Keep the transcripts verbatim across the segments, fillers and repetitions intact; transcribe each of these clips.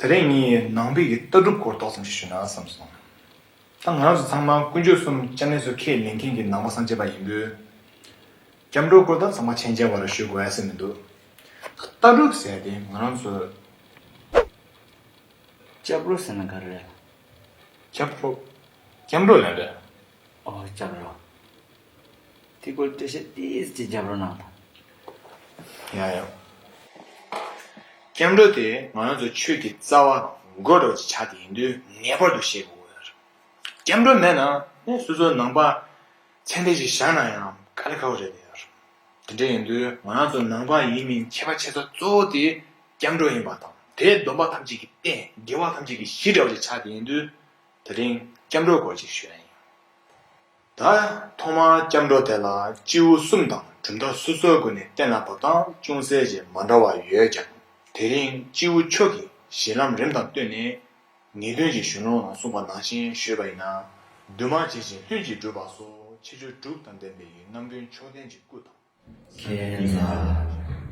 དེ་རིང་ངས་ནང་པའི་གི་ལྟ་གྲུབ་སྐོར་ཏོག་ཙམ་ཞིག་ཞུ་ན་བསམ་སོང་། ད་ང་རང་ཚོ་ཚང་མ་དཀོན་མཆོག་གསུམ་སྐྱབས་གནས་སུ་ཁས་ལེན་མཁན་གྱི་ནང་པ་སངས་རྒྱས་པ་ཡིན་དུས། སྐྱབས་འགྲོའི་སྐོར་ད་ཚང་མ་མཁྱེན་མཁྱེན་པ་རེད། ཞུ་དགོས་ཡ་ཟེར་མི་འདུག་ལྟ་གྲུབ་ཟེར་དེ་ང་རང་ཚོ། སྐྱབས་འགྲོ་ཟེར་ན་ག་རེ་རེད། སྐྱབས་འགྲོ། སྐྱབས་འགྲོ་ལབ་རེད། ཨོ་སྐྱབས་འགྲོ། དེ་སྐོར་འགྲེལ་བཤད་ཏིས་ཅིག་རྒྱབ་རོགས་གནང་དང་། ཡ་ཡ། སྐྱབས་འགྲོ་དེ་ང་རང་ཚོ་ཆོས་ཀྱི་རྩ་བ་དང་མགོ་འདྲ་བོ་ཅིག་ཆགས་ཏེ་ཡིན་དུས་ངེས་པར་དུ་ཤེས་དགོས་ཡོད་རེད། སྐྱབས་འགྲོ་མེད་ན་ནི་སོ་སོའི་ནང་པ་ཚད་ལྡན་ཞིག་བཞག་ན་ཡང་དཀའ་ལས་ཁག་པོ་རེད་དེ་ཡོད་རེད། དེ་འདྲ་ཡིན་དུས་ང་རང་ཚོ་ནང་པ་ཡིན་མིན་ཁྱད་པར་ཕྱེ་ས་གཙོ་བོ་དེ་སྐྱབས་འགྲོ་ཡིན་པ་དང་དེས་སྡོམ་པ་ཐམས་ཅད་ཀྱི་རྟེན་དགེ་བ་ཐམས་ཅད་ཀྱི་གཞི་འདྲ་བོ་ཅིག་ཆགས་ཏེ་ཡིན་དུས་དེ་རིང་སྐྱབས་འགྲོའི་སྐོར་ཅིག་ཞུ་ཡ་ཡིན། ད་ཐོག་མར་སྐྱབས་འགྲོ་དེ་ལ་སྐྱེས་བུ་གསུམ་དང་གྲུབ་མཐའ་སོ་སོའི་སྒོ་ནས་གཏན་ལ་ཕབ་སྟངས་ཅུང་ཟད་ཅིག་མ་འདྲ་བ་ཡོད་ཀྱང་དེ་རིང་སྐྱེས་བུ་མཆོག་གི་གཞི་ལམ་རིམ་དང་བསྟུན་ནས་ངེས་དོན་གྱི་གཞུང་ལུགས་ནང་གསུངས་པ་ནང་བཞིན་ཞུས་པ་ཡིན་ན། འདུས་མ་བྱས་ཤིང་ལྷུན་གྱིས་གྲུབ་པ་སོགས་ཁྱད་ཆོས་དྲུག་དང་ལྡན་པའི་རྣམ་ཀུན་མཆོག་ལྡན་གྱི་སྐུ་དང་། ཁྱེད་ཚ།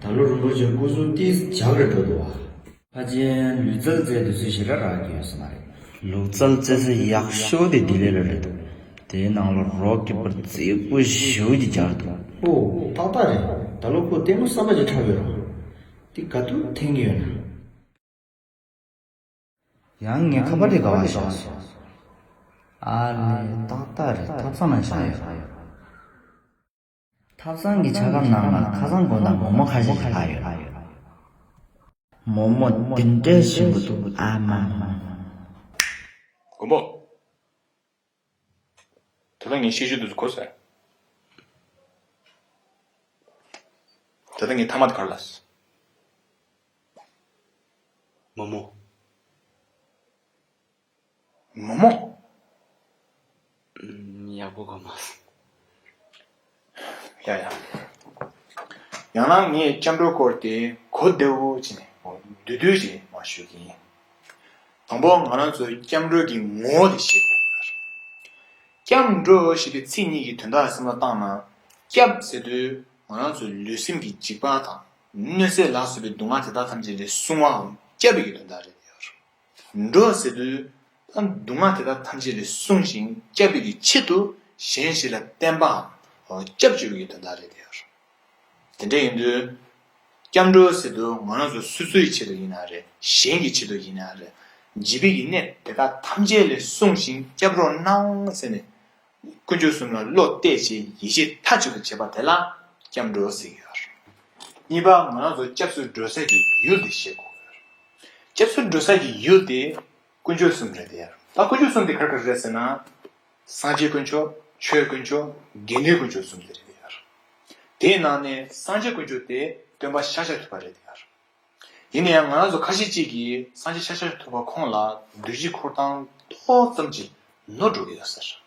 ད་ལོ་རིན་པོ་ཆེ་སྐུ་གཟུགས་ཏིས་འཇགས་རེ་འགྲོ་འདུག་བ། ཕལ་ཆེར་ལུས་རྩལ་རྩེད་དུས་ཚོད་ཞེ་དྲག་རག་གི་ཡོད་ས་མ་རེད། ལུས་རྩལ་རྩེད་ས་ཡག་ཤོས་དེ་ལྡི་ལི་ལ་རེད་འདུག་དེའི་ནང་ལ་རོགས་ཀྱི་པར་རྩེ་པོ་ཞེ་པོ་ཅིག་རྒྱག་འདུག་ཨོ། ཏག་ཏག་རེད། ད་ལོ་ཁོ་ལྟད་མོ་བསམ་པ་ཅིག་འཁྲབ་ཡོད་ར། དེ་ག་དུས་འཐེན་གྱི་ཡོད་ན། ཡང་ངས་ཁ་པར་དེ་ག་བར་བཞག་སོང་། ཨ་ལས། ཏག་ཏག་རེད། ཐབ་ཚང་ནང་བཞག་ཡོད། ཐབ་ཚང་གི་ཆ་སྒམ་ནང་ལ་ཁ་སང་དགོང་དག་མོག་མོག་ཁ་ཤས་ཤིག་ལྷག་ཡོད། མོག་མོག་འདི་འདྲས་ཞིམ་པོ་འདུག་ཨ་མ་མ། མགོན་པོ། ད་ལྟ་ངས་བཤད་རྒྱུ་འདུག་གོ་ཟེར། ད་ལྟ་ངས་ཐ་མ་དེ་ག་རེ་ལབ། མོག་མོག་མོག་མོག་ཡག་པོ་གོ་མ་སོང་། ཡ་ཡ། ཡང་ན་ངས་སྐྱབས་འགྲོའི་སྐོར་དེ་གོ་བདེ་བོ་བྱས་ནས་བསྡུས་བསྡུས་ཅིག་མར་ཞུ་གི་ཡིན། དང་པོ་ང་རང་ཚོའི་སྐྱབས་འགྲོའི་གི་ངོ་བོ་དེ་ཤེས་དགོས། སྐྱབས་འགྲོ་ཞེས་པའི་ཚིག་གཉིས་ཀྱི་དོན་དག་བསམ་བློ་བཏང་ན། སྐྱབས་ཟེར་དུས་ང་རང་ཚོའི་ལུས་སེམས་ཀྱི་འཇིགས་པ་དང་གནོད་འཚེ་ལ་སོགས་པའི་སྡུག་བསྔལ་དེ་དག་ཐམས་ཅད་ལས་སྲུང་བའམ་སྐྱབས་པའི་གི་དོན་དག་རེད་དེ། འགྲོ་ཟེར་དུས་ད་སྡུག་བསྔལ་དེ་དག་ཐམས་ཅད་ལས་སྲུང་ཞིང་སྐྱབས་པའི་གི་ཆེད་དུ་གཞན་ཞིག་ལ་བརྟེན་པའམ་སྐྱབས་བཅོལ་བའི་གི་དོན་དག་རེད་དེ། དེ་འདྲ་ཡིན་དུས། སྐྱབས་འགྲོ་ཟེར་དུས་ང་རང་ཚོ་སོ་སོའི་ཆེད་དུ་ཡིན་ན་རེད། གཞན་གྱི་ཆེད་དུ་ཡིན་ན་རེད། འཇིགས་པའི་གི་གནས་དེ་དག་ཐམས་ཅད་ལས་སྲུང་ཞིང་སྐྱབས་རོགས་གནང་ཟེར་ནས། དཀོན་མཆོག་གསུམ་ལ་བློ་གཏད་བྱས་ཡིད་ཆེས་མཐའ་གཅིག་ཏུ་བྱེད་པ་དེ་ལ་སྐྱབས་འགྲོ་ཟེར་གྱི་ཡོད་རེད། གཉིས་པ་ང་རང་ཚོ་སྐྱབས་སུ་འགྲོ་ས་ཀྱི་ཡུལ་དེ་ཤེས་དགོས་ཡོད་རེད། སྐྱབས་སུ་འགྲོ་ས་ཀྱི་ཡུལ་དེ་དཀོན་མཆོག་གསུམ་རེད་དེ། ད་དཀོན་མཆོག་གསུམ་དེ་ག་རེ་ག་རེ་རེད་ཟེར་ན། སངས་རྒྱས་དཀོན་མཆོག་ཆོས་དཀོན་མཆོག་དགེ་འདུན་དཀོན་མཆོག་གསུམ་དེ་རེད་དེ། དེའི་ནང་ནས་སངས་རྒྱས་དཀོན་མཆོག་དེ་སྟོན་པ་ཤཱཀྱ་ཐུབ་པ་རེད་དེ། ཡིན་ན་ཡང་ང་རང་ཚོ་ཁ་ཤས་ཅིག་གིས་སངས་རྒྱས་ཤཱཀྱ་ཐུབ་པ་ཁོང་ལ་བདུད་བཞི་འཁོར་སྟངས་ཏོག་ཙམ་ཅིག་ནོར་འགྲོ་གི་ཡོད་ཟེར།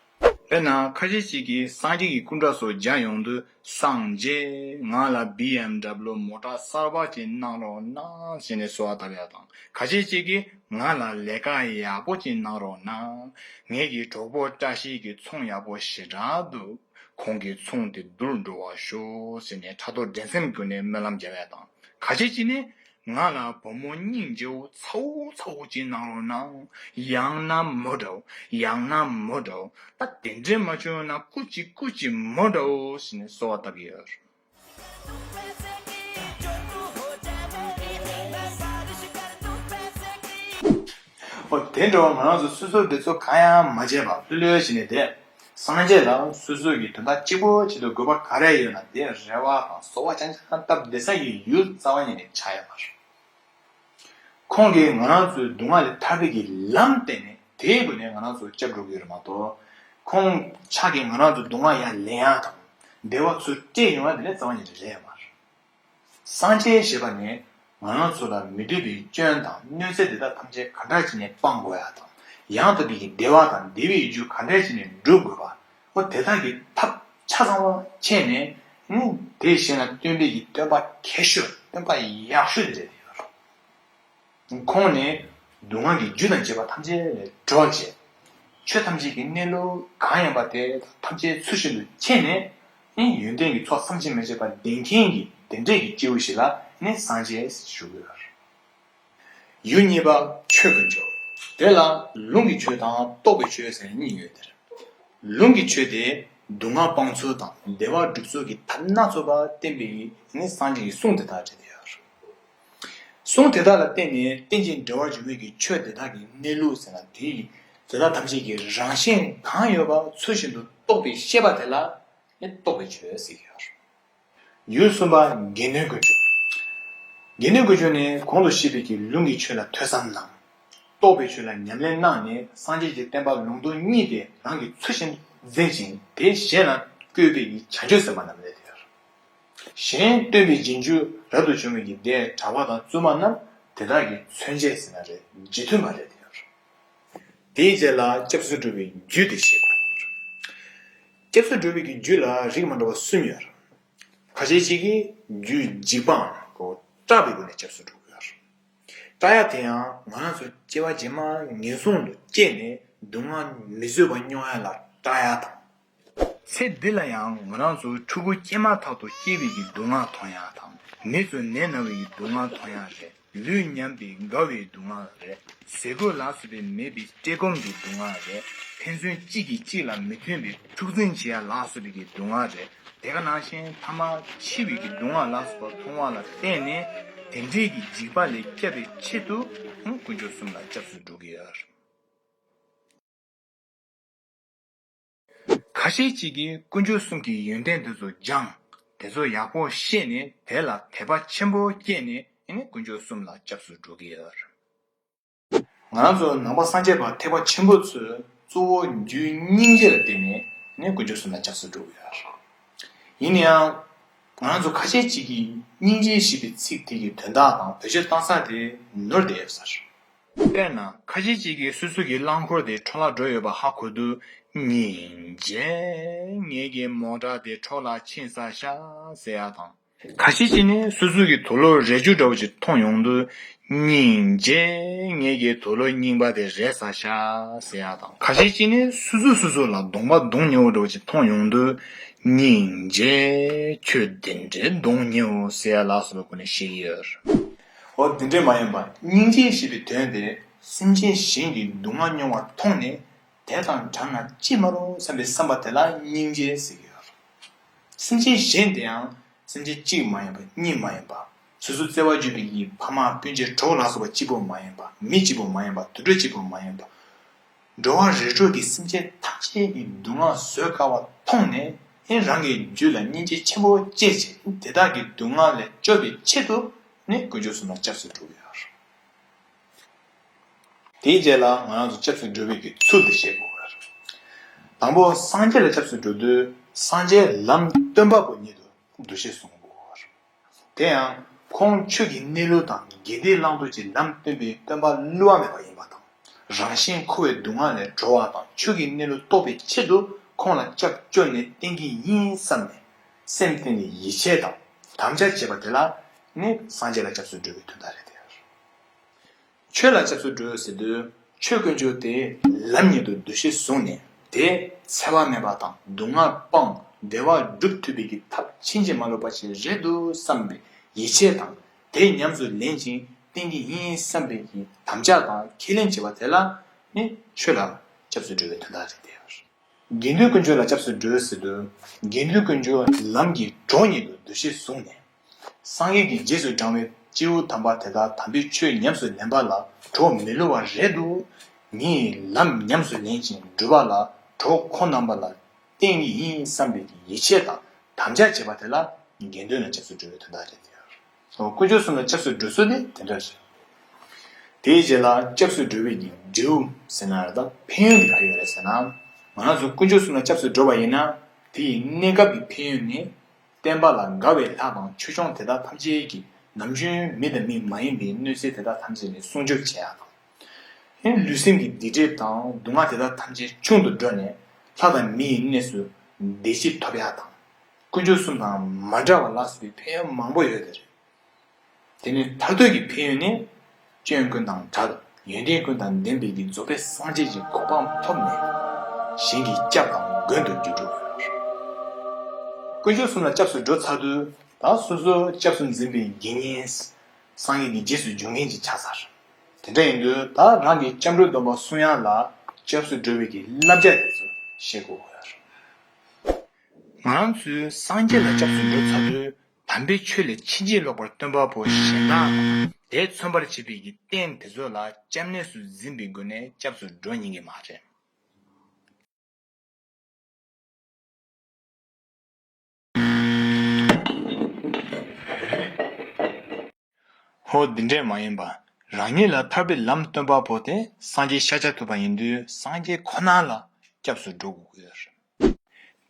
དཔེར་ན་ཁ་ཤས་ཅིག་གིས་སངས་རྒྱས་ཀྱི་སྐུ་འདྲ་སོགས་མཇལ་ཡོང་དུས་སངས་རྒྱས་ང་ལ་བི་ཨེམ་ཌབ་ལུ་མོ་ཊ་གསར་པ་ཅིག་གནང་རོགས་གནང་ཟེར་ནས་གསོལ་བ་བཏབ་ཡ་དང་། ཁ་ཤས་ཅིག་གིས་ང་ལ་ལས་ཀ་ཡག་པོ་ཅིག་གནང་རོགས་གནང་། ངེད་ཀྱི་གྲོགས་པོ་བཀྲ་ཤིས་ཀྱི་ཚོང་ཡག་པོ་ཞེ་དྲག་འདུག་ཁོང་གི་ཚོང་དེ་སྡུག་འགྲོ་བ་ཤོག་ཟེར་ནས་ཕྲག་དོག་འགྲན་སེམས་ཀྱི་སྒོ་ནས་སྨོན་ལམ་རྒྱབ་ཡ་དང་། ཁ་ཤས་ཅིག་ནི་ང་ལ་བུ་མོ་སྙིང་རྗེ་བོ་ཚ་བོ་ཚ་བོ་ཅིག་གནང་རོགས་གནང་། ཡང་ན་མོ་འདྲ་བོ། ཡང་ན་མོ་འདྲ་བོ། ད་དེ་འདྲས་མ་བྱུང་ན་སྐུ་མཁྱེན་སྐུ་མཁྱེན་མོ་འདྲ་བོ་ཟེར་ནས་གསོལ་བ་བཏབ་ཀྱི་ཡོད། འོ་དེ་འདྲ་བ་ང་རང་ཚོ་སོ་སོར་འདི་ཚོ་གང་ཡང་མ་བྱས་པར་ལྷོད་ལྷོད་བྱས་ནས་བསྡད། སངས་རྒྱས་ལ་སོ་སོ་གི་དོན་དག་གཅིག་པོ་ཆེད་དུ་དགོས་པ་ག་རེ་ཡོད་ན་དེ་རེ་བ་དང་གསོལ་བ་རྐྱང་རྐྱང་བཏབ་བསྡད་ས་ཡི་ཡུལ་རྩ་བ་ཉིད་ནས་ཆགས་ཡོད་མ་རེད། ཁོང་གིས་ང་རང་ཚོའི་སྡུག་བསྔལ་ལས་ཐར་པའི་གི་ལམ་བསྟན་ནས་དེའི་སྒོ་ནས་ང་རང་ཚོ་སྐྱབས་འགྲོ་གི་ཡོད་རེད་མ་གཏོགས། ཁོང་ཅག་གིས་ང་རང་ཚོའི་སྡུག་བསྔལ་ཡར་ལེན་ཡག་དང་བདེ་བ་ཚུར་སྤྲད་ཡོང་ཡག་དེ་ལས་རྩ་བ་ཉིད་ནས་རེད་མ་རེད། སངས་རྒྱས་ཞེས་པ་ནི་ང་རང་ཚོ་ལ་མི་འདོད་པའི་སྐྱོན་དང་གནོད་འཚེ་འདི་དག་ཐམས་ཅད་ག་འདྲ་བྱས་ནས་སྤང་དགོས་ཡག་དང་། ཡང་དག་པའི་བདེ་བ་དང་བདེ་བའི་རྒྱུ་ག་འདྲ་བྱས་ནས་སྒྲུབ་དགོས་པ། འོ་དེ་དག་གི་ཐབས་ཆ་ཚང་བ་ཁྱེར་ནས་ནི་དེ་གཞན་ལ་སྟོན་པའི་གི་སྟོན་པ་མཁས་ཤོས་སྟོན་པ་ཡག་ཤོས་དེ་རེད་དེ། ཁོང་ནི་སྡུག་བསྔལ་གྱི་རྒྱུ་དང་བཅས་པ་ཐམས་ཅད་ལས་གྲོལ་བྱས། ཆོས་ཐམས་ཅད་ཀྱི་གནས་ལུགས་གང་ཡིན་པ་དེ་ཐམས་ཅད་ཚུལ་བཞིན་དུ་མཁྱེན་ནས་ནི་ཡོན་ཏན་གྱི་ཚོགས་བསམ་གྱིས་མི་ཁྱབ་པ་ལྡན་མཁན་གྱི་དེ་འདྲས་ཀྱི་སྐྱེས་བུ་ཞིག་ལ་ནི་སངས་རྒྱས་ཞུ་གི་ཡོད། ཡུལ་གཉིས་པ་ཆོས་དཀོན་མཆོག་དེ་ལ་ལུང་གི་ཆོས་དང་རྟོགས་པའི་ཆོས་ཟེར་གཉིས་ཡོད་དེ། ལུང་གི་ཆོས་དེ་སྡུག་བསྔལ་སྤང་ཚུལ་དང་བདེ་བ་སྒྲུབ་ཚུལ་གྱི་ཐབས་སྣ་ཚོགས་པ་བསྟན་པའི་ནི་སངས་རྒྱས་ཀྱི་གསུང་དེ་དག་རེད་དེ། གསུང་དེ་དག་ལ་བརྟེན་ནས་རྟེན་ཅིང་འབྲེལ་བར་འབྱུང་བའི་གི་ཆོས་དེ་དག་གི་གནས་ལུགས་ཟེར་ན་དེ་ཡི་དེ་དག་ཐམས་ཅད་ཀྱི་རང་བཞིན་གང་ཡོད་པ་ཚུལ་བཞིན་དུ་རྟོགས་པའི་ཤེས་པ་དེ་ལ་ནི་རྟོགས་པའི་ཆོས་ཟེར་གྱི་ཡོད། ཡུལ་གསུམ་པ་དགེ་འདུན་དཀོན་མཆོག་དགེ་འདུན་དཀོན་མཆོག་ནི་གོང་དུ་བཤད་པའི་གི་ལུང་གི་ཆོས་ལ་ཐོས་བསམ་གནང་། རྟོགས་པའི་ཆོས་ལ་ཉམས་ལེན་གནང་ནས་སངས་རྒྱས་ཀྱི་བསྟན་པ་ལུང་རྟོགས་གཉིས་དེ་རང་གི་ཚུལ་བཞིན་འཛིན་ཅིང་དེ་གཞན་ལ་བཀོད་པའི་གི་བྱང་ཆུབ་སེམས་དཔའ་རྣམས་རེད་དེ། གཞན་སྟོན་པའི་རྗེས་འཇུག་རབ་ཏུ་བྱུང་བའི་གི་སྡེ་གྲྭ་པ་དང་བཙུན་མ་རྣམས་དེ་དག་གི་མཚོན་བྱེད་ཟེར་ན་རེད་རྗེས་མཐུན་པ་རེད་དེ། དེའི་རྗེས་ལ་སྐྱབས་སུ་འགྲོ་བའི་རྒྱུ་དེ་བཤད་དགོས། སྐྱབས་སུ་འགྲོ་བའི་གི་རྒྱུ་ལ་རིགས་མ་འདྲ་བ་གསུམ་ཡོད། ཁ་ཤས་ཅིག་གིས་རྒྱུ་འཇིགས་པའམ་ཁོ་སྐྲག་པའི་སྒོ་ནས་སྐྱབས་སུ་འགྲོ་དགོས། སྐྲག་ཡ་དེ་ཡང་ང་རང་ཚོ་སྐྱེ་བ་རྗེས་མ་ངན་སོང་དུ་སྐྱེས་ནས་སྡུག་བསྔལ་མི་བཟོད་པ་མྱོང་ཡ་ལ་སྐྲག་ཡ་དང་། ཚེ་འདི་ལ་ཡང་ང་རང་ཚོ་ཕྲུ་གུ་སྐྱེས་མ་ཐག་ཏུ་སྐྱེ་བའི་གི་སྡུག་བསྔལ་མཐོང་ཡ་དང་། མི་ཚོ་ནད་ན་བའི་གི་སྡུག་བསྔལ་མཐོང་ཡ་རེད། ལུས་ཉམས་པའི་རྒ་བའི་སྡུག་བསྔལ་རེད། ཟས་གོས་ལ་སོགས་པའི་མེད་པའི་བཀྲེས་སྐོམ་གྱི་སྡུག་བསྔལ་རེད། ཕན་ཚུན་གཅིག་གིས་གཅིག་ལ་མི་མཐུན་པའི་འཁྲུག་འཛིང་བྱེད་ཡ་ལ་སོགས་པའི་གི་སྡུག་བསྔལ་རེད། དེ་ག་ནང་བཞིན་ཐ་མ་འཆི་བའི་གི་སྡུག་བསྔལ་ལ་སོགས་པ་མཐོང་བ་ལ་བརྟེན་ནས་དེ་འདྲའི་གི་འཇིགས་པ་ལས་སྐྱབས་པའི་ཆེད་དུ་དཀོན་མཆོག་གསུམ་ལ་སྐྱབས་སུ་འགྲོ་གི་ཡོད། ཁ་ཤས་ཅིག་གིས་དཀོན་མཆོག་གསུམ་གྱི་ཡོན་ཏན་དེ་ཚོ་སྦྱངས། དེ་ཚོ་ཡག་པོ་ཤེས་ནས་དེ་ལ་དད་པ་ཆེན་པོ་སྐྱེས་ནས་ཨེ་ནི་དཀོན་མཆོག་གསུམ་ལ་སྐྱབས་སུ་འགྲོ་གི་ཡོད། ང་རང་ཚོ་ནང་པ་སངས་རྒྱས་པ་ཐེག་པ་ཆེན་པོ་ཚོས་གཙོ་བོ་རྒྱུའི་སྙིང་རྗེ་ལ་བརྟེན་ནས་ནི་དཀོན་མཆོག་གསུམ་ལ་སྐྱབས་སུ་འགྲོ་གི་ཡོད། ཡིན་ན་ཡང་ང་རང་ཚོ་ཁ་ཤས་ཅིག་གིས་སྙིང་རྗེ་ཞེས་པའི་ཚིག་དེ་གི་དོན་དག་དང་བེད་སྤྱོད་བཏང་ས་དེ་ནོར་བསྡད་ཡོད་ས་རེད། དཔེར་ན་ཁ་ཤས་ཅིག་གིས་སོ་སོ་གི་རླངས་འཁོར་དེ་འཕྲོ་བརླག་འགྲོ་ཡོད་པ་ཧ་གོ་དུས་སྙིང་རྗེ། ངེད་ཀྱི་མོ་ཊ་དེ་འཕྲོ་བརླག་ཕྱིན་ཚར་ཤག་ཟེར་ཡ་དང་། ཁ་ཤས་ཅིག་ནི་སོ་སོ་གི་དུག་ལོག་རས་ཆུང་འདྲ་བོ་ཅིག་མཐོང་ཡོང་དུས་སྙིང་རྗེ། ངེད་ཀྱི་དུག་ལོག་རྙིང་པ་དེ་རལ་ཚར་ཤག་ཟེར་ཡ་དང་། ཁ་ཤས་ཅིག་ནི་སོ་སོ་སོ་སོ་ལ་གདོང་པ་གདོང་ཉེ་བོ་འདྲ་བོ་ཅིག་མཐོང་ཡོང་དུས་སྙིང་རྗེ། ཁྱོད་དེ་འདྲའི་གདོང་ཉེ་བོ་ཟེར་ཡ་ལ་སོགས་པའི་སྒོ་ནས་བཤད་ཀྱི་ཡོད། འོ་དེ་འདྲས་མ་ཡིན་པ་སྙིང་རྗེ་ཞེས་པའི་དོན་དེ་སེམས་ཅན་གཞན་གྱི་སྡུག་བསྔལ་མྱོང་བ་མཐོང་ནས་དེ་དང་བྲལ་ན་ཅི་མ་རུང་བསམ་པའི་བསམ་པ་དེ་ལ་སྙིང་རྗེ་ཟེར་གྱི་ཡོད། སེམས་ཅན་གཞན་དེ་ཡང་སེམས་ཅན་གཅིག་མ་ཡིན་པ་གཉིས་མ་ཡིན་པ་སོ་སོ་བརྩེ་བ་བརྗོད་པའི་ཡིད་ཕ་མ་སྤུན་མཆེད་གྲོགས་ལ་སོགས་པ་གཅིག་པོ་མ་ཡིན་པ་མི་གཅིག་པོ་མ་ཡིན་པ་དུད་འགྲོ་གཅིག་པོ་མ་ཡིན་པ། འགྲོ་བ་རིགས་དྲུག་གི་སེམས་ཅན་ཐམས་ཅད་ཀྱི་སྡུག་བསྔལ་བཟོད་དཀའ་བ་མཐོང་ནས་ཨེ་རང་གི་རྒྱུད་ལ་སྙིང་རྗེ་ཆེན་པོ་སྐྱེས་བྱས་དེ་དག་གི་སྡུག་བསྔལ་ལས་སྐྱོབ་པའི་ཆེད་དུ་ནི་དཀོན་མཆོག་གསུམ་ལ་སྐྱབས་སུ་འགྲོ་གི་ཡོད། དེའི་རྗེས་ལ་ང་རང་ཚོ་སྐྱབས་སུ་འགྲོ་བའི་གི་ཚུལ་དེ་བཤད་དགོས་པ་རེད། དང་པོ་སངས་རྒྱས་ལ་སྐྱབས་སུ་འགྲོ་དུས་སངས་རྒྱས་ལམ་སྟོན་པ་པོ་ཉིད་དུ་འདུ་ཤེས་བཟུང་དགོས་པ་རེད། དེ་ཡང་ཁོང་ཆོས་ཀྱི་གནས་ལུགས་དང་དགེ་སྡིག་བླང་དོར་གྱི་ལམ་སྟོན་པའི་སྟོན་པ་བསླུ་བ་མེད་པ་ཡིན་པ་དང་། རང་གཞན་འཁོར་བའི་སྡུག་བསྔལ་ལས་གྲོལ་བ་དང་ཆོས་ཀྱི་གནས་ལུགས་རྟོགས་པའི་ཆེད་དུ་ཁོང་ལ་སྐྱབས་བཅོལ་ནས་བསྟེན་གྱི་ཡིན་བསམ་ནས་སེམས་གཏིང་ནས་ཡིད་ཆེས་དང་དམ་བཅའ་བྱས་པ་དེ་ལ་ནི་སངས་རྒྱས་ལ་སྐྱབས་སུ་འགྲོ་བའི་དོན་དག་རེད་དེ། ཆོས་ལ་སྐྱབས་སུ་འགྲོ་ཟེར་དུས་ཆོས་དཀོན་མཆོག་དེ་ལམ་ཉིད་དུ་འདུ་ཤེས་བཟུང་ནས་དེ་འཚེ་བ་མེད་པ་དང་སྡུག་བསྔལ་སྤངས་བདེ་བ་སྒྲུབ་ཐུབ་པའི་གི་ཐབས་ཕྱིན་ཅི་མ་ལོག་པ་ཞིག་རེད་འདུག་བསམ་པའི་ཡིད་ཆེས་དང་དེ་ཉམས་སུ་ལེན་ཅིང་བསྟེན་གྱི་ཡིན་བསམ་པའི་གི་དམ་བཅའ་དང་ཁས་ལེན་བྱེད་པ་དེ་ལ་ནི་ཆོས་ལ་སྐྱབས་སུ་འགྲོ་བའི་དོན་དག་རེད་དེ། དགེ་འདུན་དཀོན་མཆོག་ལ་སྐྱབས་སུ་འགྲོ་ཟེར་དུས་དགེ་འདུན་དཀོན་མཆོག་ལམ་གྱི་གྲོགས་ཉིད་དུ་འདུ་ཤེས་བཟུང་ནས། སངས་རྒྱས་ཀྱི་རྗེས་སུ་འབྲང་བའི་སྐྱེས་བུ་དམ་པ་དེ་དག་དམ་པའི་ཆོས་ཉམས་སུ་ལེན་པ་ལ་གྲོགས་མི་བསླུ་བ་རེད་འདུག་ངས་ལམ་ཉམས་སུ་ལེན་ཅིང་སྒྲུབ་པ་ལ་གྲོགས་ཁོང་རྣམ་པ་ལ་བསྟེན་གྱི་ཡིན་བསམ་པའི་ཡིད་ཆེས་དང་དམ་བཅའ་བྱེད་པ་དེ་ལ་དགེ་འདུན་ལ་སྐྱབས་སུ་འགྲོ་བའི་དོན་དག་རེད་དེ། དཀོན་མཆོག་གསུམ་ལ་སྐྱབས་སུ་འགྲོ་ཚུལ་ནི་དེ་འདྲ་རེད། དེའི་རྗེས་ལ་སྐྱབས་སུ་འགྲོ་བའི་གི་འབྲས་བུ་ཟེར་ན་རེད་ད་ཕན་ཡོན་དེ་ག་ཡོད་རེད་ཟེར་ན། ང་རང་ཚོ་དཀོན་མཆོག་གསུམ་ལ་སྐྱབས་སུ་འགྲོ་བ་ཡིན་ན་དེ་ཡི་གནས་སྐབས་ཀྱི་ཕན་ཡོན་ནི། བསྟན་པ་ལ་དགའ་བའི་ལྷ་དང་ཆོས་སྐྱོང་དེ་དག་ཐམས་ཅད་ཀྱིས་ནམ་རྒྱུན་མི་དང་མི་མ་ཡིན་པའི་གནོད་འཚེ་དེ་དག་ཐམས་ཅད་ནས་སྲུང་སྐྱོབ་བྱེད་ཡག་དང་། ལུས་སེམས་ཀྱི་སྡིག་སྒྲིབ་དང་སྡུག་བསྔལ་དེ་དག་ཐམས་ཅད་ཆུང་དུ་འགྲོ་ནས་ལྷ་དང་མི་ཡི་གནས་སུ་བདེ་སྐྱིད་ཐོབ་ཡག་དང་། དཀོན་མཆོག་གསུམ་དང་མ་འདྲ་བ་ལ་སོགས་པའི་ཕན་ཡོན་མང་པོ་ཡོད་དེ་རེད། དེ་ནས་མཐར་ཐུག་གི་ཕན་ཡོན་ནི། སྐྱོན་ཀུན་དང་བྲལ་ཡོན་ཏན་ཀུན་དང་ལྡན་པའི་གི་རྫོགས་པའི་སངས་རྒྱས་ཀྱི་གོ་འཕང་ཐོབ་ནས་གཞན་གྱི་སྐྱབས་དང་མགོན་དུ་འགྱུར་འགྲོ་བར། དཀོན་མཆོག་གསུམ་ལ་སྐྱབས་སུ་འགྲོ་ཚར་དུས་ད་སོ་སོ་སྐྱབས་སུ་འཛིན་པའི་དགེ་བསྙེན། སངས་རྒྱས་ཀྱི་རྗེས་སུ་འཇུག་མཁན་ཅིག་ཆགས་ཚར། དེ་འདྲ་ཡིན་དུས་ད་རང་གི་སྐྱབས་འགྲོའི་སྡོམ་པ་སྲུང་ཡག་ལ་སྐྱབས་སུ་འགྲོ་བའི་གི་བསླབ་བྱ་དེ་ཚོ་ཤེས་དགོས་ཀྱི་ཡོད་རེད། ང་རང་ཚོས་སངས་རྒྱས་ལ་སྐྱབས་སུ་འགྲོ་ཚར་དུས་དམ་པའི་ཆོས་ལས་ཕྱིན་ཅི་ལོག་པར་སྟོན་པ་པོ་གཞན་དག་དེ་མཚོན་པར་བྱེད་པའི་གི་རྟེན་དེ་ཚོ་ལ་སྐྱབས་གནས་སུ་འཛིན་པའི་སྒོ་ནས་སྐྱབས་སུ་འགྲོ་ཉན་གྱི་མ་རེད། ཧོ། འདི་འདྲས་མ་ཡིན་པ། རང་ཉིད་ལ་ཐར་པའི་ལམ་སྟོན་པ་པོ་དེ་སངས་རྒྱས་ཤཱཀྱ་ཐུབ་པ་ཡིན་དུས་སངས་རྒྱས་ཁོ་ན་ལ་སྐྱབས་སུ་འགྲོ་དགོས་ཀྱི་ཡོད་རེད།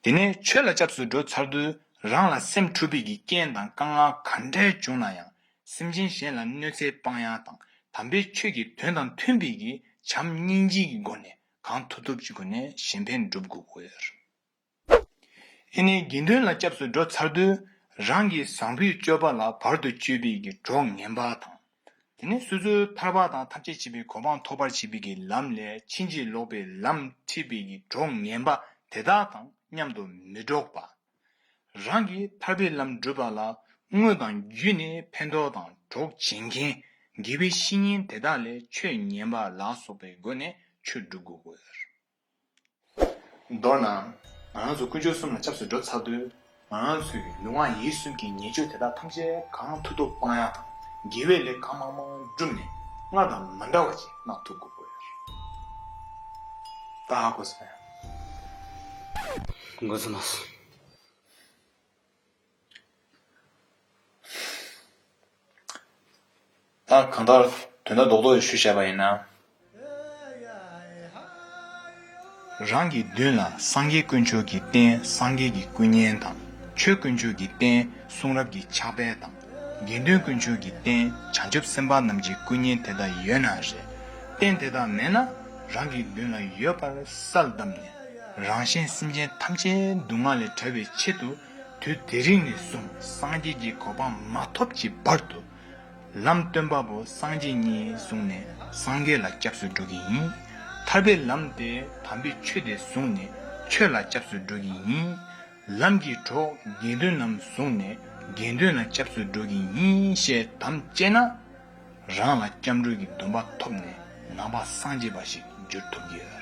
དེ་ནས་ཆོས་ལ་སྐྱབས་སུ་འགྲོ་ཚར་དུས་རང་ལ་སེམས་འཁྲུགས་པའི་གི་རྐྱེན་དང་དཀའ་ངལ་ག་འདྲས་བྱུང་ན་ཡང་སེམས་ཅན་གཞན་ལ་གནོད་འཚེ་སྤང་ཡག་དང་དམ་པའི་ཆོས་ཀྱི་དོན་དང་མཐུན་པའི་གི་བྱམས་སྙིང་རྗེའི་གི་སྒོ་ནས་གང་ཐུབ་ཐུབ་ཀྱི་སྒོ་ནས་གཞན་ཕན་སྒྲུབ་དགོས་ཀྱི་ཡོད་རེད། ཨེ་ནས་དགེ་འདུན་ལ་སྐྱབས་སུ་འགྲོ་ཚར་དུས་རང་གི་བཟང་པོའི་སྤྱོད་པ་ལ་བར་དུ་གཅོད་པའི་གི་གྲོགས་ངན་པ་དང་། དེ་ནས་སོ་སོའི་ཐར་པ་དང་ཐམས་ཅད་མཁྱེན་པའི་གོ་འཕང་ཐོབ་པར་བྱེད་པའི་གི་ལམ་ལས་ཕྱིན་ཅི་ལོག་པའི་ལམ་ཁྲིད་པའི་གི་གྲོགས་ངན་པ་དེ་དག་དང་མཉམ་དུ་མི་འགྲོགས་པ། རང་གིས་ཐར་པའི་ལམ་བསྒྲུབ་པ་ལ་དངོས་དང་བརྒྱུད་ནས་ཕན་ཐོགས་དང་གྲོགས་བྱེད་མཁན་དགེ་བའི་བཤེས་གཉེན་དེ་དག་ལས་ཆོས་ཉན་པ་ལ་སོགས་པའི་སྒོ་ནས་ཆོས་སྒྲུབ་དགོས་ཀྱི་ཡོད་རེད། མདོར་ན། ང་རང་ཚོ་དཀོན་མཆོག་གསུམ་ལ་སྐྱབས་སུ་འགྲོ་ཚར་དུས། ང་རང་ཚོའི་ལུས་ངག་ཡིད་གསུམ་གྱི་ཉེས་སྤྱོད་དེ་དག་ཐམས་ཅད་གང་ཐུབ་ཐུབ་སྤང་ཡག་དང་། དགེ་བའི་ལས་གང་མང་མང་བསྒྲུབས་ནས་སྔར་དང་མ་འདྲ་བ་ཞིག་གནང་ཐུབ་དགོས་ཀྱི་ཡོད་རེད། ད་ཧ་གོ་སོང་ངས། གོ་སོང་ལགས། ད་གང་ལྟར་དོན་དག་རྡོག་རྡོག་ཞིག་ཞུས་བཞག་པ་ཡིན་ན། རང་གི་མདུན་ལ་སངས་རྒྱས་དཀོན་མཆོག་གི་རྟེན་སངས་རྒྱས་ཀྱི་སྐུ་བརྙན་དང་། ཆོས་དཀོན་མཆོག་གི་རྟེན་གསུང་རབ་ཀྱི་ཕྱག་དཔེ་དང་། དགེ་འདུན་དཀོན་མཆོག་གི་རྟེན་བྱང་ཆུབ་སེམས་དཔའ་རྣམས་ཀྱི་སྐུ་བརྙན་དེ་དག་ཡོད་ན་རེད། རྟེན་དེ་དག་མེད་ན་རང་གི་མདུན་ལ་ཡོད་པར་གསལ་བཏབ་ནས། རང་གཞན་སེམས་ཅན་ཐམས་ཅད་སྡུག་བསྔལ་ལས་བྲལ་བའི་ཆེད་དུ་དུས་དེ་རིང་ནས་བཟུང་སངས་རྒྱས་ཀྱི་གོ་འཕང་མ་ཐོབ་ཀྱི་བར་དུ། ལམ་སྟོན་པ་པོ་སངས་རྒྱས་ཉིད་བཟུང་ནས་སངས་རྒྱས་ལ་སྐྱབས་སུ་འགྲོ་གི་ཡིན། ཐར་པའི་ལམ་དེ་དམ་པའི་ཆོས་དེ་བཟུང་ནས་ཆོས་ལ་སྐྱབས་སུ་འགྲོ་གི་ཡིན། ལམ་གྱི་གྲོགས་དགེ་འདུན་རྣམས་བཟུང་ནས་དགེ་འདུན་ལ་སྐྱབས་སུ་འགྲོ་གི་ཡིན་ཞེས་དམ་བཅས་ན། རང་ལ་སྐྱབས་འགྲོ་གི་སྡོམ་པ་ཐོབ་ནས་ནང་པ་སངས་རྒྱས་པ་ཞིག་འགྱུར་ཐུབ་ཀྱི་ཡོད།